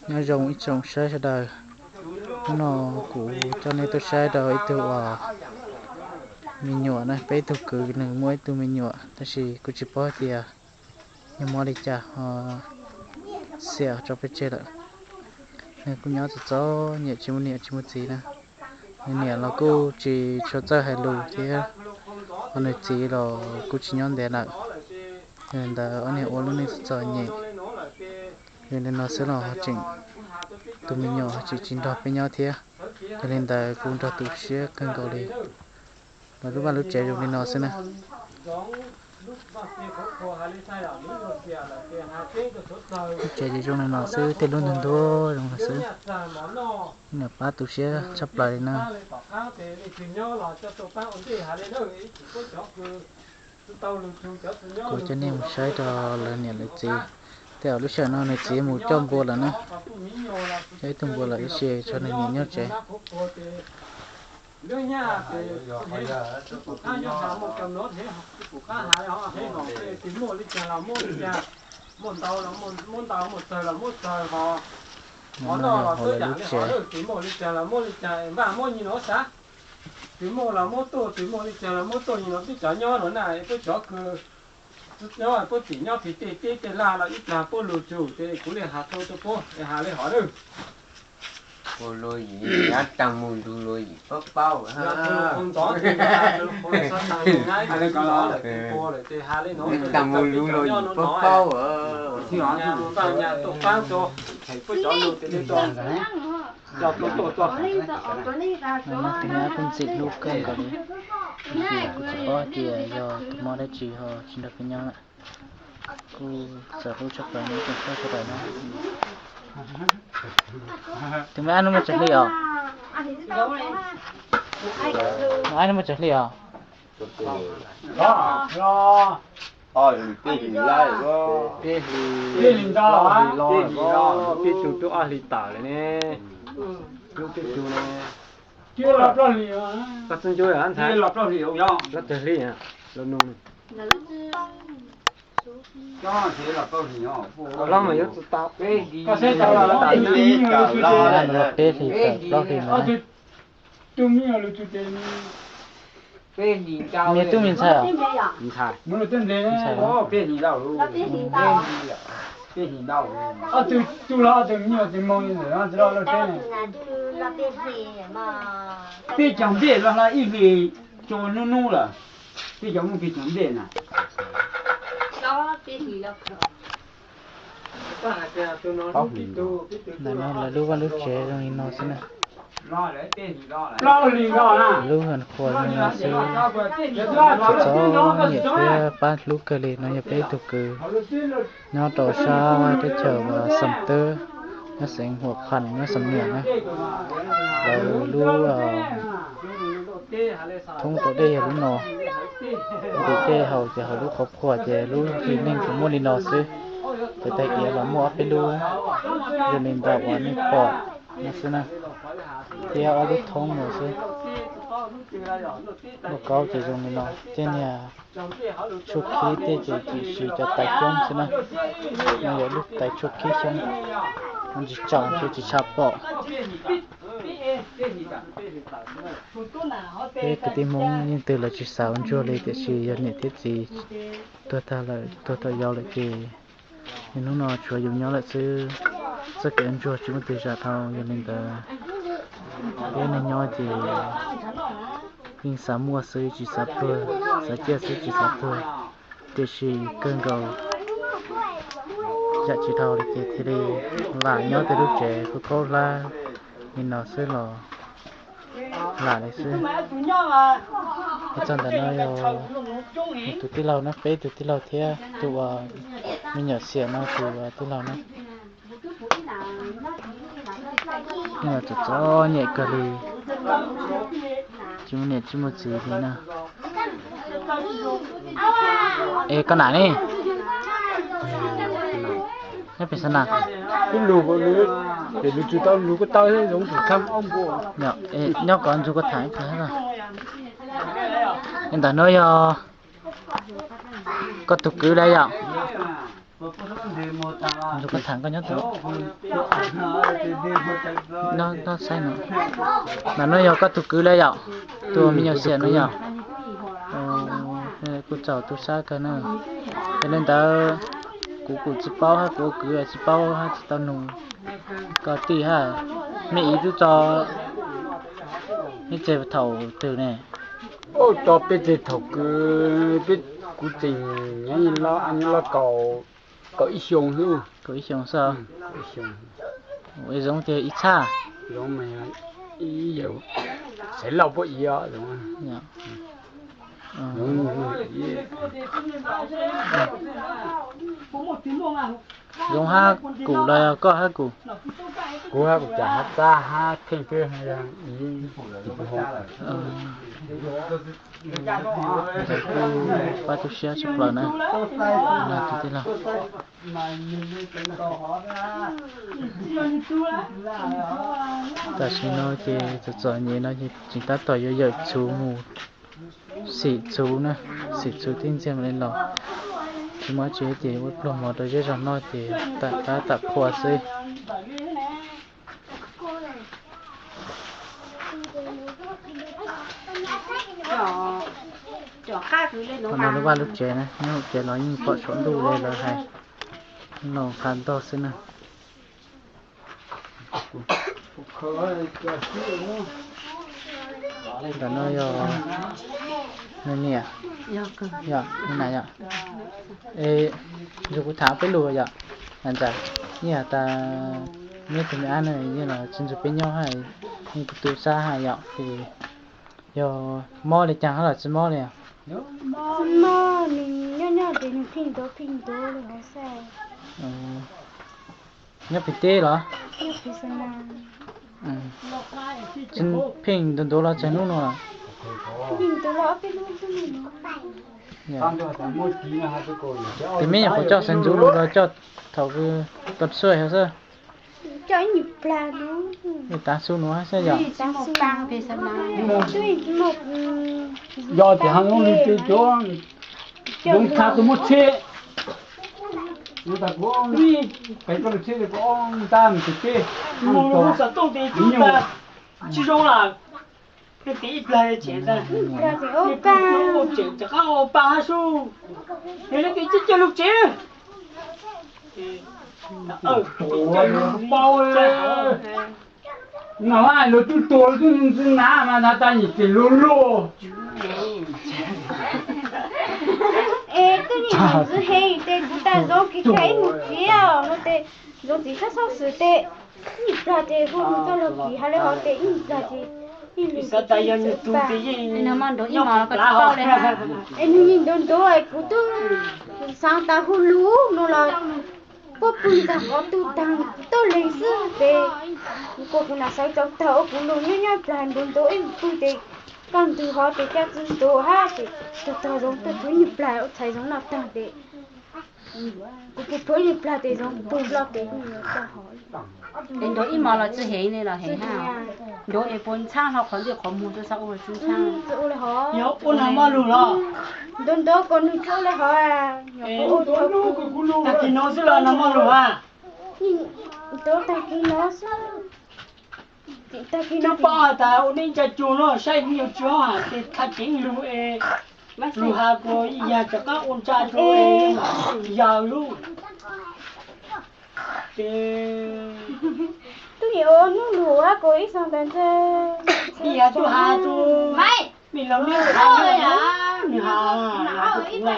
Nyob zoo ib tsoom saib sawv daws, hnub no kuv coj nej tuaj saib rau ib tug uas me nyuam na, peb ib tug kwv nws muaj ib tug me nyuam, tab sis kuv tsis paub hais tias yog mob li cas ho xiam tso peb tseg lawm. Nws kuj nyob txom txom nyem tsis muaj niam tsis muaj txiv na. Nws niam los kuj tsis tshua txawj hais lus thiab, ho nws txiv los kuj tsis nyob ntev lawm. Yog li ntawd ob niag ua lub neej txom txom nyem. Yog li no xwb los ho tseem, tus me nyuam ho tseem tsis nrog peb nyob thiab. Yog li ntawd kuv nrog tu siab kawg nkaus li. Lawv lub vaj lub tsev zoo li no xwb na. Lub tsev ces zoo li no xwb, tej lub ntuag ntuag zoo li no xwb. Niam pab tu siab tshaj plaws li na. Kuv coj nej mus saib rau lawv niam lawv txiv. Tej zaum lub sij hawm no nws txiv mus coj npua lawm na. Coj ib tug npua lawm ib sis tshuav nws niam nyob tsev. Ntawm no yog hauv lawv lub tsev. Tus muaj los muab tuaj, tus muaj li cas los muab tuaj, yus no twb cov nyob no na, puab cov kws nyob puab tim nyob pem tej teb tej lag los ib plag puab lug tsum ces kuv li has tau rau puab es has li hov na. Ua luaj yim, yog tag mus lug luaj yim paub paub. Tag mus lug luaj yim paub paub. Nyas mus npaj nyas tuaj paab rua, puab cov lug tes le rua. Cov tuaj tuaj tuaj. Kuv ntxim hlub kawg nkaus li, tiam sis kuv tsis paub hais tias yog tus mob dab tsi ho tsis nrog peb nyob lawm. Kuj txawm hlub tshaj plaws no ib tsoom saib sawv daws na. Tus me ab no muaj tsawg hli os? Me ab no muaj tsawg hli os? Peb hlis, peb hlis ntau, peb hlis los, peb tug twb ob hlis tawm lawm ne. Lub peb tug ne. Koj txob ntsuab nthav, plaub tawg hli, plaub nug. Los mas yuav tau, peb hlis tawm plaub hlis na. Tus me nyuam lug tug tes, me tub me ntxhais os? Ntxhais. Ntxhais. Ob tug tug los ob tug me nyuam tsis moog li ntawm no tsis loj loj teb. Peb caug nplej los hla ib hlis tso nub nub lawm. Peb cov muaj peb caug nplej na. Ntawm no lawv lub vaj lub tsev zoo li no xwb na. Lub hwj qhua zoo li no xwb. Txom nyem thiab pab hlub kawg li no yog peb ib tug kwv nyob rau sab teb chaws Xam Twb, nyob xeev Huam Phas, nyob Xam Nuam na. Lawv lub thoob rau dej yog lub no. Ntu dej haus ces hauv lub qhov qhua ces lub hli neeg tsuas muaj li no xwb. Ces tag iav los muaj ob peb lub, zoo li ntawm uas nej pom no xwb na, thiab ob lub thoob no xwb. Lauj kaub ces zoo li no, tej niag tshuaj khib tej ces tsuas siv cov tais coob xwb na. No yog lub tais tshuaj khib xyoob, tsis tsaus ces tsis tshua pom. Peb kwv tij Hmoob leej twg los tsis xav ua ntsuag li, tiam sis yog niam thiab txiv tuag tag lawm, tuag tau yau lawm ces hnub no tshuav yus nyob lawm xwb. Txoj kev ua ntsuag tsis muaj twg zam dhau, yog li ntawd peb neeg nyob ces yeej xav muaj xwb tsis xav tuag, xav ciaj xwb tsis xav tuag. Tiam sis kawg nkaus zam tsis dhau li ces thiaj li lam nyob tej lub tsev khaub khaub hlab li no xwb los lam li xwb. Hais txog ntawm no yog tus tij laug na, peb tus tij laug thiab tus uas me nyuam xiam no tus tij laug na. Txom txom nyem kawg li, tsis muaj niam tsis muaj txiv li na. Es koj nam ne? Nyob pem xav nam? Ib lug, ces lug tsis tau lug ko taw zoo tus thab ob npua. Nyob kov ntxug ko tham ib pliag. Ntawm no yog koj tus kwv lawm yom? Koj tham koj nyob tus, nyob saib no. Ntawm no yog koj tus kwv lawm yom, tus me nyuam xiam no yom. Kuj txaus tu sab kawg na. Yog li ntawd kuv kuj tsis paub hab, kuv ua kwv tsis paub hab, tsis tau nug koj tij hab. Mej iv tub tso ib txeg thaum twg ne? Tso peb txeg thaum kwv, peb, kuv tseem nyob, nyob loj kaum, kaum ib xyoo xwb. Kaum ib xyoo xwb. Kaum ib xyoo. Ua zoo tiag ib txhab. Zoo mas ib yawm, xaiv lauj puab iv os. Zoo hab kuv los yog koj hab kuv? Kuv hab kuv cas hab Txab hab Pheej peb yog iv. Pab tu siab tshaj plaws na. Tij laug, tam sim no ces txom txom nyem no ces tseem tab tom yuav yawm txhuv mus xim txhuv na, xim txhuv thiab ntxiag mam li los. Tsis muaj dab tsi ces ua pluag mov rau zej zog noj ces tam qab tam qhua xwb. Qhov no lub vaj lub tsev na, nyob hauv tsev los yeej pom saum ntuj li lawv hais, no qhov ntog xwb na. Ntawm no yog nws niam, yog nws niam yom. Es ntshe kuv tham peb lus yom, ntxawm, yeej has tas neb tus me ab no yeej los tsis nrog peb nyob hab, yeej tu tu sab hab yom, ces yog mob li cas hab los tsis mob li os? Tsis mob, nws nyob nyob ces nws pheej ntuav pheej ntuav li hov xwb. Nyob pem teb los? Nyob pem Xas Nas. Tsis pheej ntuav ntuav los txog hnub no los? Pheej ntuav los ob peb hnub xwb no. Ces meb nyuam qhuav coj xeev ntxwv los los coj thaum twg, tag xub hov xwb? Coj ib nyuag plag no. Tag xub no xwb yom? Tag xub no. Twb tsis muaj, yog tias hab lub nws ces cov zoo txha tus muaj tsheb, zoo tas kuv ib pem rau tsheb, kuv ob ntab mus tsheb, mus xov tooj ces tsis zoo lawm. Nws tiv ib plag ces, ib plag ces ua pa, rov qab ua pa hab sub. Yog li ces coj lug tsev. Paub, no lawv twb tuag lawv twb ntxwv nav mas nav tas nyem ces luag luag. Es twb nyem ntxwv heev ces kuv tas Zoov Kiv thaij ib mus txiv no ces Zoov Kiv txhob xub xwm ces ib plag ces hu nws txoj lug kiv hab li hov ces ib plag ces ib lug xav tas yog nws tus ces yeej nrov ib mos los koj tsis paub li. Es nws yeej ntuav ntuav es kuv twb xaav tas hu lug no los puab pw ntag qhov twg taag toj leeg xwb ces kuv kuj kuv nam sawv tsaus taag ua kuv lug nyob nyob plag ntuav ntuav ib pw ces kaj ntug hov ces caj txwv ntuav hab ces tog tog Zoov tuaj txug ib plag ua txhais Zoov noj taag ces kuv pw phuav ib plag ces Zoov pw hlo ces kuv yuav tau hov. Es ntuav ib mos los tsi heev ne los heev hab? Ntuav es puas ntxhab hlo qhov ntej qhov muag txhob ua tsi ntxhab? Tsi ua li hov. Yog ua nag maj lug los? Ntuav ntuav kom nws tsi ua li hov. Tag kis no xwb los nag maj lug a? Ntuav tag kis no xwb. Tag kis no pab has tas ua neb ntsa cuag no saib nyuag tsi hab has ces tha ceev lug es lug has kuas yag rov qab ua ntsa rua es yag lub. Ces tub yam ua nub lug hab kuas ib xyoo tas ntshe yag tub has tub me laus neb has, nws has yag tub kuv na.